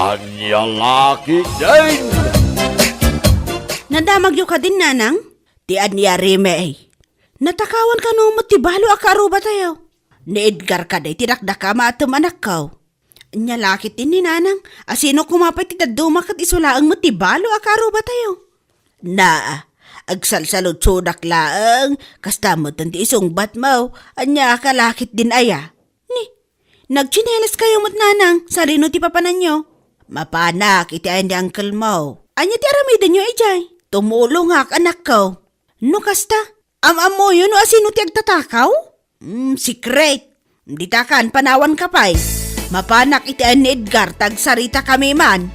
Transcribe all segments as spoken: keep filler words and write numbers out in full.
Ania la ketdin? Nadamagyo kadin, nanang? Ti ania, Reme? Natakawan kano met ti balo a kaarubatayo? Ni Edgar kadi ti dakdakama a temmanakken. Ania la ketdin ni nanang, a sino koma pay ti dadduma ket isu laeng met ti balo a kaarubatayo? Na, agsalsaludsodak laeng, kasta metten ti isungbatmo, ania ka la ketdin aya? Ni, nagtsinelas kayo met, nanang, sadino ti papananyo? Mapanak iti ayan ni uncle mo. Ania ti aramidenyo idiay? Tumulongak, anakko. No kasta, am-ammoyo no asino ti agtatakaw? Mm, secret. Ditakan, panawanka pay. Mapanak iti ayan ni Edgar, ta agsaritakami man.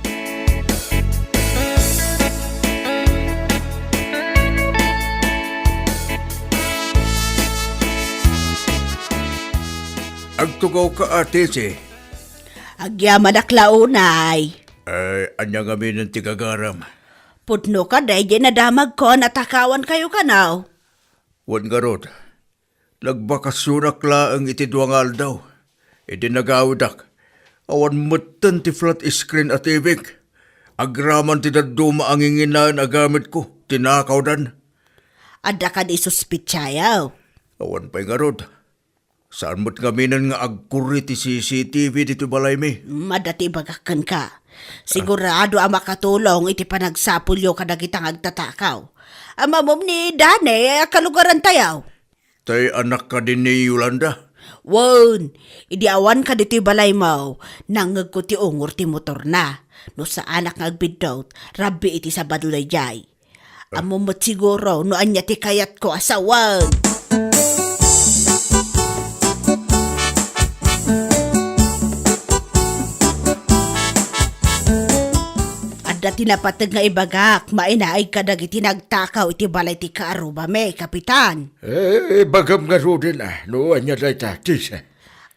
Agtugawka, Ate Che. Agyamanak la unay. Ay, ania ngamin ti gagaram? Pudno kadi diay nadamagko a natakawankayo kano? Wen ngarud, nagbakasionak laeng iti dua nga aldaw. Idi nagawidak, awan metten ti flat screen a T V-k. Agraman ti dadduma a nginginaen a gamitko, tinakawdan. Adda kadi suspetsayo? Awan pay ngarud. Saan met ngaminen nga agkurri ti C C T V ditoy balaymi? Mm, adda ti ibagak kenka. Sigurado a makatulong iti panagsapulyo kadagita nga agtatakaw. Ammom ni Dane a kalugarantayo? Tay anak kadi ni Yolanda? Wen, idi awanka ditoy balaymo, nangngegko ti ungor ti motorna. No saanak nga agbiddut, rabbi iti Sabado daydiay. Ammom met siguro no ania ti kayatko a sawen. Adda ti napateg nga ibagak, mainaig kadagiti nagtakaw iti balay ti kaarubami, Kapitan. Eh, ibagam ngaruden, ah, no ania dayta, Tisa.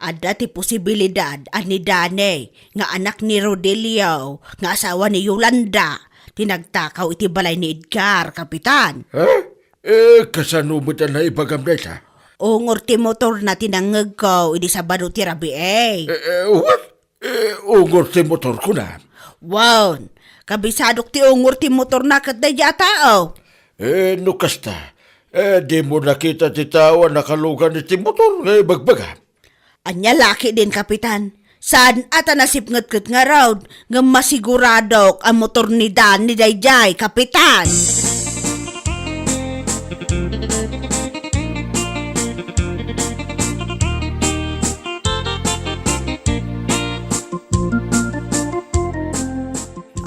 Adda ti posibilidad a ni Dane nga anak ni Rodelio nga asawa ni Yolanda ti nagtakaw iti balay ni Edgar, Kapitan. Ha? Eh, kasano met a naibagam dayta? Ungor ti motorna ti nangngegko idi Sabado ti rabii. Eh, eh, what? Eh, ungor ti motor, kunam? Wen, kabisadok ti ungor ti motorna ket daydiay a tao. Eh, no kasta, eh, dimo nakita ti tao a nakalugan iti motor nga ibagbaga? Ania la ketdin, Kapitan? Saan a ta nasipngetket ngarud, ngem masiguradok a motor ni Dane daydiay, Kapitan.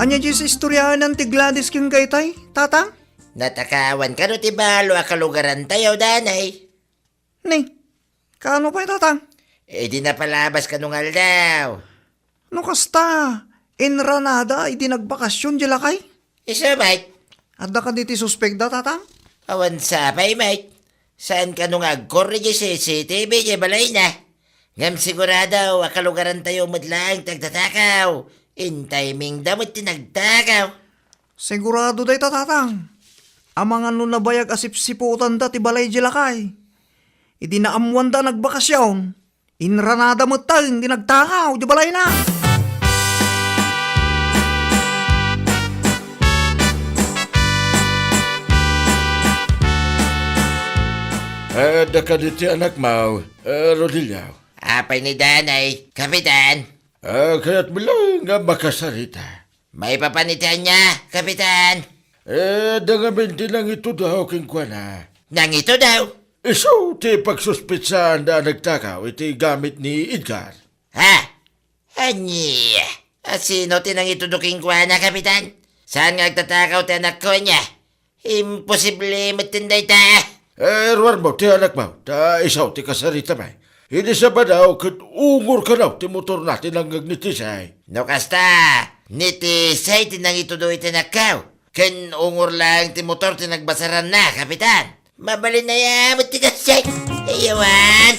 Ania diay istoryaen ti Gladys ken Kaytay, Tatang? Natakawan kano ti balo a kalugarantayo, Danay? Ni, kaano pay, Tatang? Idi napalabas kano nga aldaw. No kasta, inranada idi nagbakasyon diay lakay? Isu met. Adda kadi ti suspekda, Tatang? Awan sa pay met. Saan kano nga agkurri diay C C T V diay balayna? Ngem sigurado a kalugarantayo met laeng ti agtatakaw. In timingda met ti nagtakaw. Sigurado dayta, Tatang. Amangan no nabayag a sipsiputanda ti balay diay lakay. Idi naammoanda a nagbakasyon, inranada metten ti nagtakaw diay balayna. Eh, adda kadi ti anakmo, eh, Rodilio? Apay ni Danay, Kapitan? Ah, kayatmo laeng nga makasarita. Maipapan iti ania, Kapitan? Eh, adda ngamin ti nangitudo kenkuana. Nangitudo? Isu ti pagsuspetsaanda a nagtakaw iti gamit ni Edgar. Ha? Ania? A sino ti nangitudo kenkuana, Kapitan? Saan nga agtatakaw ti anakko, ania? Imposible metten dayta. Eh, ruarmo ti anakmo, ta isu ti kasaritami. Idi Sabado ket ungor kano ti motorna ti nangngeg ni Tisay. No kasta, ni Tisay ti nangitudo iti anakko. Ken ungor laeng ti motor ti nagbasaranna, Kapitan. Mabalin aya met ti kasjay. Ayawan.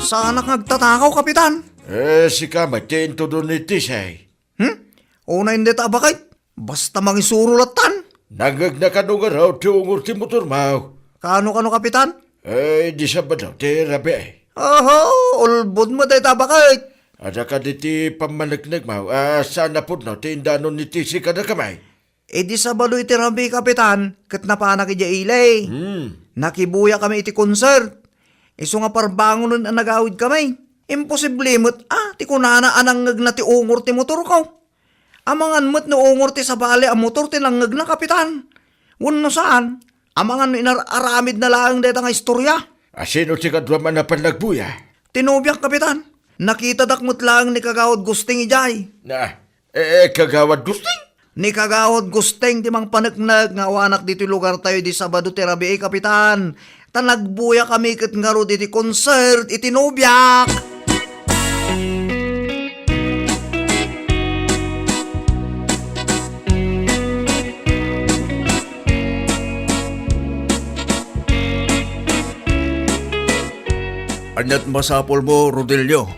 Saanak nga agtatakaw, Kapitan? Eh, sika met ti intudo ni Tisay. Hmm? Unay dayta a baket. Basta mangisuro lattan. Nangngegna kano ngarud ti ungor ti motormo? Kano, kano, Kapitan? Eh, idi Sabado ti rabii. Oho, ulbod met dayta, baket. Adda kadi ti pammaneknekmo a saan a pudno ti indanon ni Tisi kadakami? Idi Sabado iti rabii, Kapitan, ket napanak idiay ili. Hmm. Nakibuyakami iti concert. Isu nga parbangonen a nagawidkami. Imposible met a ti kunana a nangngegna ti ungor ti motorko. Amangan met no ungor ti sabali a motor ti nangngegna, Kapitan. Wenno saan, amangan no inar-aramidna laeng dayta nga istorya. A sino ti kaduam a napan nagbuya? Ti nobiak, Kapitan. Nakitadak met laeng ni Kagawad Gusting idiay. Na, eh, eh, Kagawad Gusting? Ni Kagawad Gusting ti mangpaneknek nga awanak ditoy lugartayo idi Sabado ti rabii, Kapitan. Ta nagbuyakami ket ngarud iti concert iti nobiak. Aniat masapulmo, Rodelio?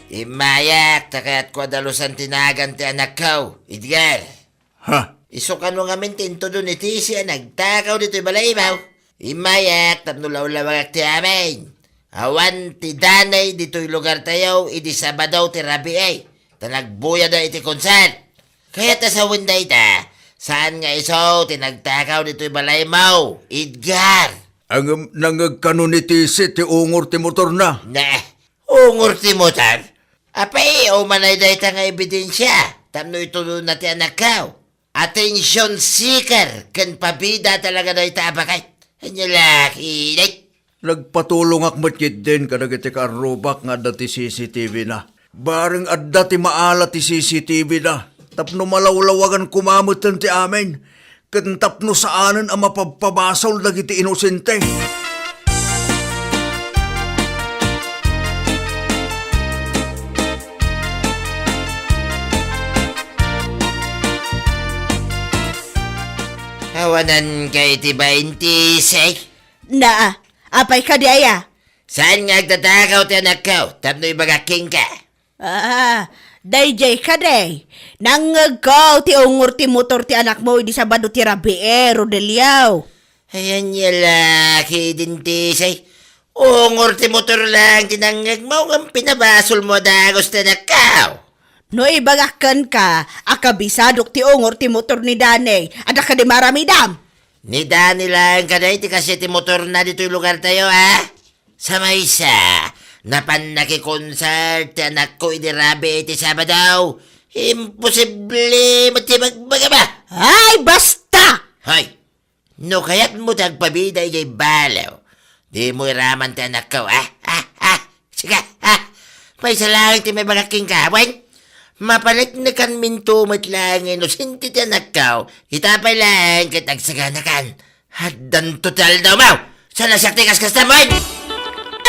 Immayak, ta kayatko a dalusan ti nagan ti anakko, Edgar. Ha? Isu kano ngamin ti intudo ni Tisi a nagtakaw ditoy balaymo? Immayak tapno lawlawagak ti amin. Awan ti danay ditoy lugartayo idi Sabado ti rabii, ta nagbuyada iti concert. Kayat a sawen dayta, saan nga isu ti nagtakaw ditoy balaymo, Edgar. Ngem nangngeg kano ni Tisi ti ungor ti motorna? Ne, ungor ti motor? Apay, umanay dayta nga ebidensia tapno itudona ti anakko. Attention seeker ken pabida talaga dayta a baket. Ania la ketdin? Nagpatulongak met ketdin kadagiti kaarrubak nga adda ti C C T V na. Bareng adda ti maala ti C C T V na tapno malawlawagan koma metten ti amin. Ken tapno saanen a mapabpabasol dagiti inosente. Awananka iti baintis, eh? Na, apay kadi aya? Saan nga agtatakaw ti anakko tapno ibagak kenka? Ah, daydiay kadi. Nangngegko ti ungor ti motor ti anakmo idi Sabado ti rabii, Rodelio. Ay, ania la ketdin ti say, ungor ti motor laeng ti nangngegmo ngem pinabasolmo a dagus ti anakko. No ibagak kenka a kabisadok ti ungor ti motor ni Dani, adda kadi maaramidam? Ni Dani laeng kadi ti kaasi ti motorna ditoy lugartayo, ha? Sa maysa, napan nakikonsert ti anakko idi rabii iti Sabado. Imposible met ti ibagbaga ba? Ay, basta! Hoy, no kayatmo ti agpabida idiay balo, dimo iraman ti anakko, ah? Ah, ah, sika, ah? Maysa laeng ti maibagak kenka, wen? Mapaneknekanminto met laeng nga inosente ti anakko, ita pay laeng ket agsaganakan. Addanto ti aldawmo! Saan a siak ti kaskastam, wen?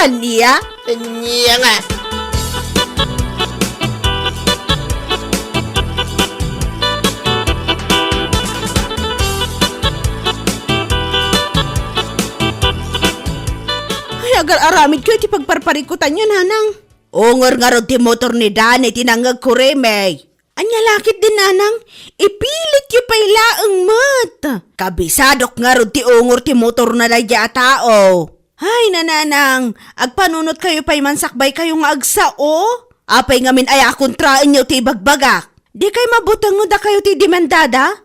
Ania? Ania nga? Ay, agar-aramidko iti pagparparikutanyo, nanang. Ungor ngarud ti motor ni Dani ti nangngegko, Remey. Ania la ketdin, nanang? Ipilityo pay laeng met. Kabisadok ngarud ti ungor ti motorna daydiay a tao. Ay, nananang, agpanunotkayo pay man sakbaykayo nga agsao. Apay ngamin aya a kontraenyo ti ibagbagak? Dikay mabuteng no dakayo ti demandada?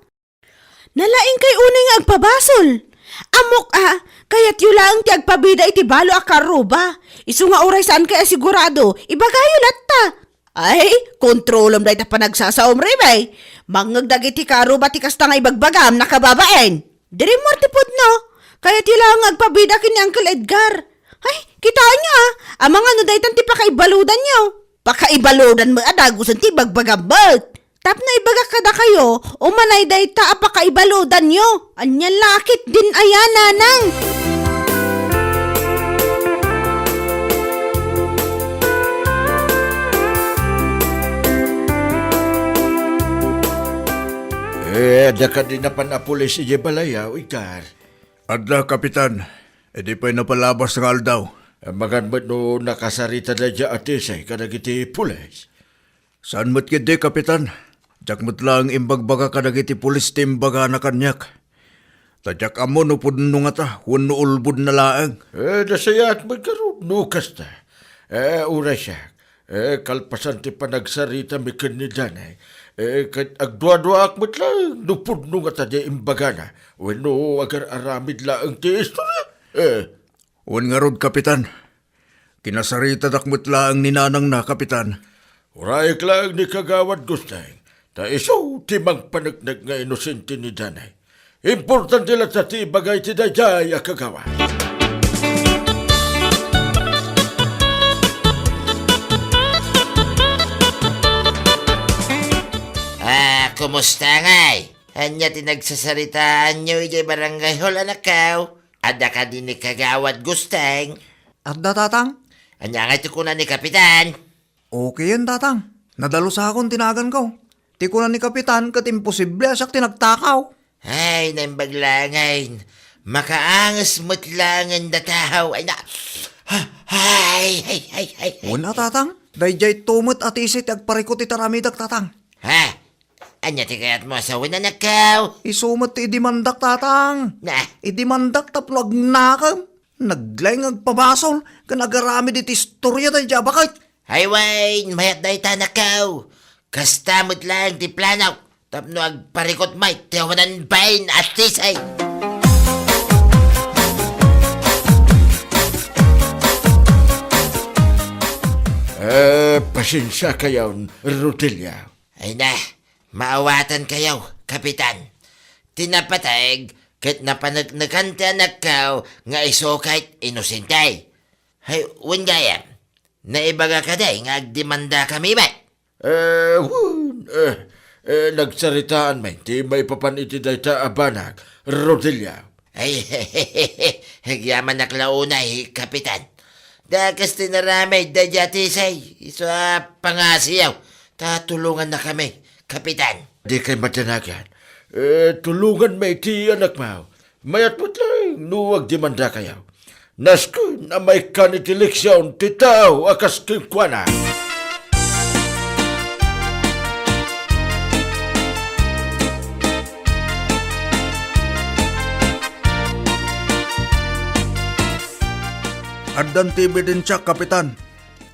Nalaingkay unay nga agpabasol. Ammok a, kayatyo laeng ti agpabida iti balo a karruba. Isu nga uray saankay a sigurado, ibagayo latta. Ay, kontrolem dayta panagsasaom, Remey. Mangngeg dagiti karruba ti kasta nga ibagbagam, nakababain. Diri muar ti pudno. Kayatyo laeng nga agpabida ken ni Uncle Edgar. Ay, kitaenyo a, amangan no daytan ti pakaibaludanyo. Pakaibaludan met a dagusen ti ibagbagam met. Tapno ibagak kadakayo, umanay dayta a pakaibaludanyo. Ania la ketdin aya, nanang? Eh, adda kadi napan a pulis idiay balay, ah, Edgar? Adda, Kapitan. Idi pay napalabas nga aldaw. Amangan met no nakasarita daydiay a Tisi kadagiti pulis. Saan met ketdi, Kapitan. Diak met laeng imbagbaga kadagiti pulis ti imbagana kaniak. Ta diak ammo no pudno ngata wenno ulbodna laeng. Eh, nasayaat met ngarud no kasta. Eh, uray siak, eh, kalpasan ti panagsaritami ken ni Danay, eh, ket agduaduaak met laeng no pudno ngata ti imbagana wenno agar-aramid laeng ti istoria. Eh. Wen ngarud, Kapitan, kinasaritadak met laeng ni nanangna, Kapitan. Urayek laeng ni Kagawad Gusteng, ta isu ti mangpaneknek nga inosente ni Danay. Importante latta ti ibaga iti daydiay a kagawad. Ah, kumusta ngay? Ania ti nagsasaritaanyo idiay barangay hall, anakko? Adda kadi ni Kagawad Gusteng? Adda, Tatang. Ania ngay ti kuna ni Kapitan? Okayen, Tatang. Nadalusakon ti naganko. Ti kuna ni Kapitan ket imposible a siak ti nagtakaw. Ay, naimbag laengen. Makaanges met laengen dataw. Ay, na. Ha, ay, ay, ay, ay, ay. Wen a, Tatang. Daydiay to met a tisi ti agparikut iti aramidek, Tatang. Ha? Ania ti kayatmo a sawen, anakko? Isu met ti idimandak, Tatang. Na? Idimandak tapno agnakem. Naglaing agpabasol ken agaramid iti istoria daydiay a baket. Ay wen, mayat dayta, anakko. Kasta met laeng ti planok tapno agparikut met ti awanan bain a tisi. Eh, pasensiakayon, Rodelia. Ay na, maawatankayo, Kapitan. Ti napateg ket napaneknekan ti anakko nga isu ket inosente. Hay, wen gayam, naibaga kadi nga agdemandakami met? Eh, wen, eh, eh, nagsaritaan met ti maipapan iti dayta a banag, Rodelia. Ay, agyamanak la unay, Kapitan. Dakes ti naramid daydiay a tisi, isu a pangasiyo, ta tulongannakami, Kapitan. Dikay madanagan. Eh, tulonganmi ti anakmo. Mayat met laeng no agdemandakayo. Nasken a maikkan iti leksion ti tao a kas kenkuana. Addan ti ebidensiak, Kapitan.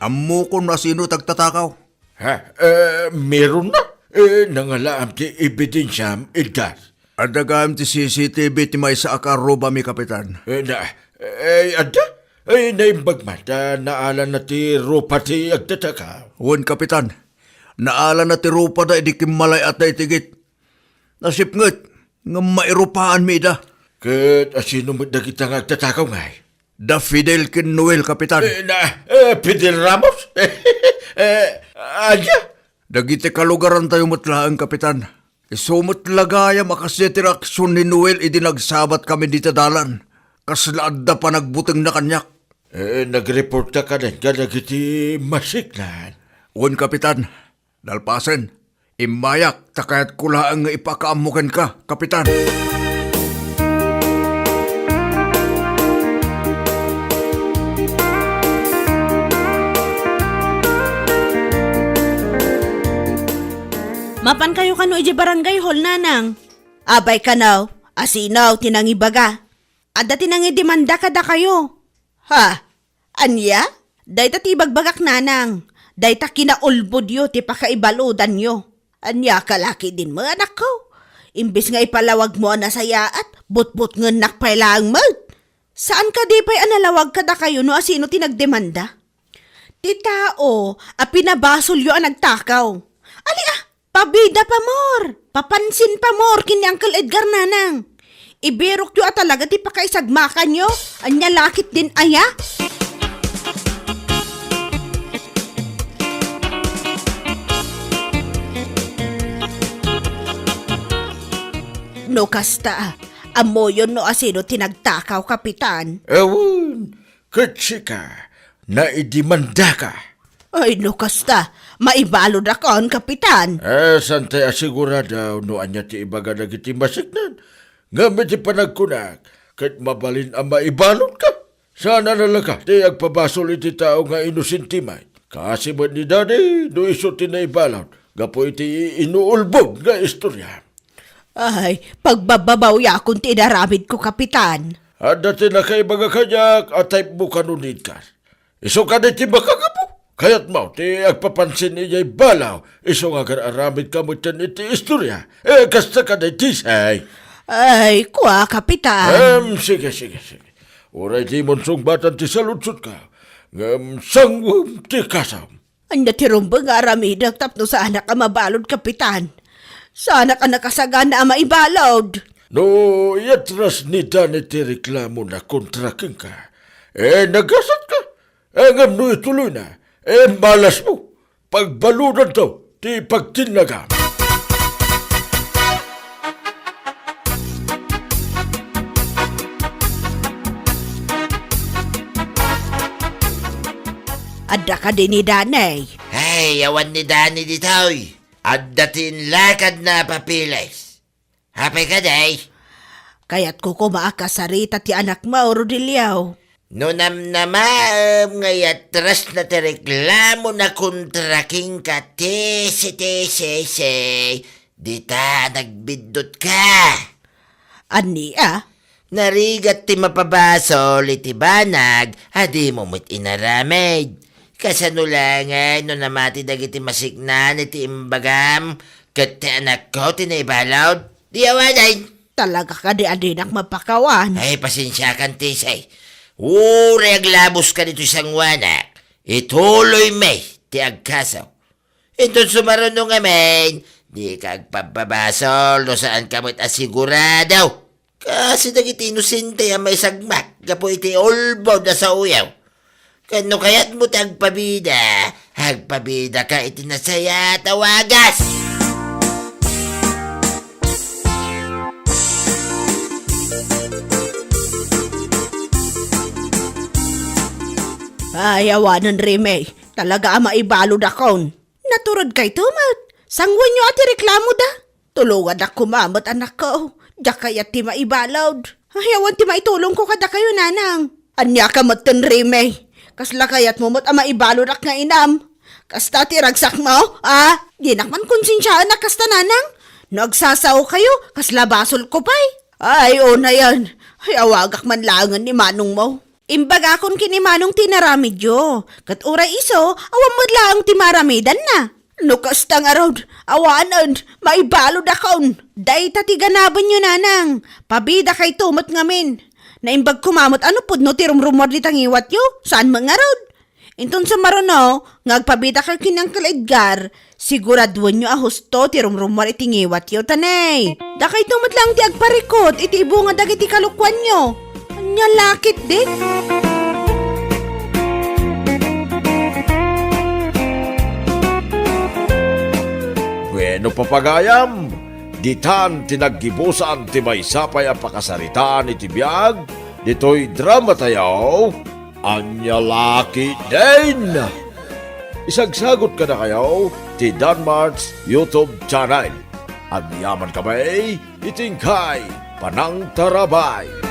Ammokon no asino ti agtatakaw. Ha? Eh, meron na? Eh, nangalaam ti ebidensiam, Edgar? Adda gayam ti C C T V ti maysa a karrubami, Kapitan. Eh, na, eh, adda? Eh, naimbag man ta naalana ti rupa ti agtatakaw. Wen, Kapitan. Naalana ti rupada idi kimmalay-atda iti gate. Nasipnget, ngem mairupaanmi ida. Ket asino met dagita nga agtatakaw ngay? Da Fidel ken Noel, Kapitan. Eh, na, eh, Fidel Ramos? Eh, ania? Dagiti kalugarantayo met laeng, Kapitan. Isu met la gayam a kasdiay ti reaksion ni Noel idi nagsabatkami dita dalan. Kasla adda panagbutengna kaniak. Eh, nagreportka kadi kadagiti masiknan? Wen, Kapitan. Nalpasen, immayak ta kayatko laeng nga ipakaammo kenka, Kapitan. Mapankayo kano idiay barangay hall, Nanang? Abay kano, asino ti nangibaga? Adda ti nangidemanda kadakayo. Ha? Ania? Dayta ti ibagbagak, Nanang. Dayta kinaulbodyo ti pakaibaludanyo. Ania ka la ketdin met, anakko? Imbes nga ipalawagmo a nasayaat, butbutngennak pay laeng met. Saan kadi pay a nalawag kadakayo no asino ti nagdemanda? Ti tao a pinabasolyo a nagtakaw. Ali a, pabida pamor! Papansin pamor ken ni Uncle Edgar, Nanang. Ibirokyo a talaga ti pakaisagmakanyo. Ania la ketdin aya? No kasta, ammoyon no asino ti nagtakaw, Kapitan? Awan, ket sika, naidemandaka. Ay, no kasta, maibaludakon, Kapitan. Eh, saan tay asigurado no ania ti ibaga dagiti masiknan? Ngem iti panagkunak, ket mabalin a maibaludka. Saan a nalaga ti agpabasol iti tao nga inosente met. Kaasi met ni Daddy, no isu ti naibalud, gapu iti inuulbod nga istoria. Ay, pagbababawayakon ti inaramidko, Kapitan. Adda ti nakaibaga kaniak a type mo kano ni Edgar. Isu kadi ti makagapu. Kayatmo ti agpapansin idiay balaw, isu nga agar-aramidka met iti istoria. Eh, kasta kadi, Tisay? Ay, kua, Kapitan. Em, sige, sige, sige. Uray dimon sungbatan ti saludsodka, ngem sanguem ti kasam. Ania ti rumbeng nga aramidek tapno saanak a mabalud, Kapitan? Saanak a nakasagana a maibalud. No iatras ni Dani ti reklamona kontra kenka, eh, nagasatka. Eh, ngem no ituloyna, eh, malasmo. Pagbaludanto ti pagtinnagam. Adda kadi ni Dani? Ay, awan ni Dani ditoy. Adda ti inlakadna a papeles. Apay kadi? Kayatko koma a kasarita ti anakmo, Rodelio. No namnamaem nga iatras na ti reklamona kontra kenka, Tisi, Tisi, Tisi, dita nagbiddutka. Ania? Narigat ti mapabasol iti banag a dimo met inaramid. Kasano la ngay no namati dagiti masiknan iti imbagam ket ti anakko ti naibalud? Di awanen. Talaga kadi a dinak mapakawan? Ay, pasensiakan, Tisay. Uray aglaboska ditoy sanguanak, ituloymi ti agkaso. Inton sumaruno ngamin, dika agpabbabasol no saanka met a sigurado. Kas dagiti inosente a maisagmak gapu iti ulbod a saoyo. Ken no kayatmo ti agpabida, agpabidaka iti nasayaat a wagas. Ay, awanen, Reme. Talaga a maibaludakon. Naturedkayto met. Sanguenyo a ti reklamoda. Tulonganak koma met, anakko. Diak kayat ti maibalud. Ay, awan ti maitulongko kadakayo, nanang. Ania ka metten, Reme? Kasla kayatmo met a maibaludak nga inam? Kasta ti ragsakmo, a? Dinak man konsensiaan a kasta, nanang. No agsasaokayo, kasla basolko pay. Ay, unayen. Ay, awagak man laengen ni manongmo. Imbagakon ken ni Manong ti inaramidyo, ket uray isu, awan met laeng ti maaramidanna. No kasta ngarud, awanen, maibaludakon. Dayta ti ganabenyo, nanang. Pabidakayto met ngamin. Naimbag koma met a no pudno ti rumrumuar dita ngiwatyo, saan met ngarud? Inton sumaruno nga agpabidaka ken ni Uncle Edgar, siguraduenyo a husto ti rumrumuar iti ngiwatyo, ta nay, dakayto met laeng ti agparikut iti ibunga dagiti kalokuanyo. Ania la ketdi? Bueno, papagayam, ditan ti naggibusan ti maysa pay a pakasaritaan iti biag ditoy dramatayo. Ania la ketdin? Isagsagut kadakayo ti Danmart's YouTube channel. Agyamankami iti inkay panangtarabay.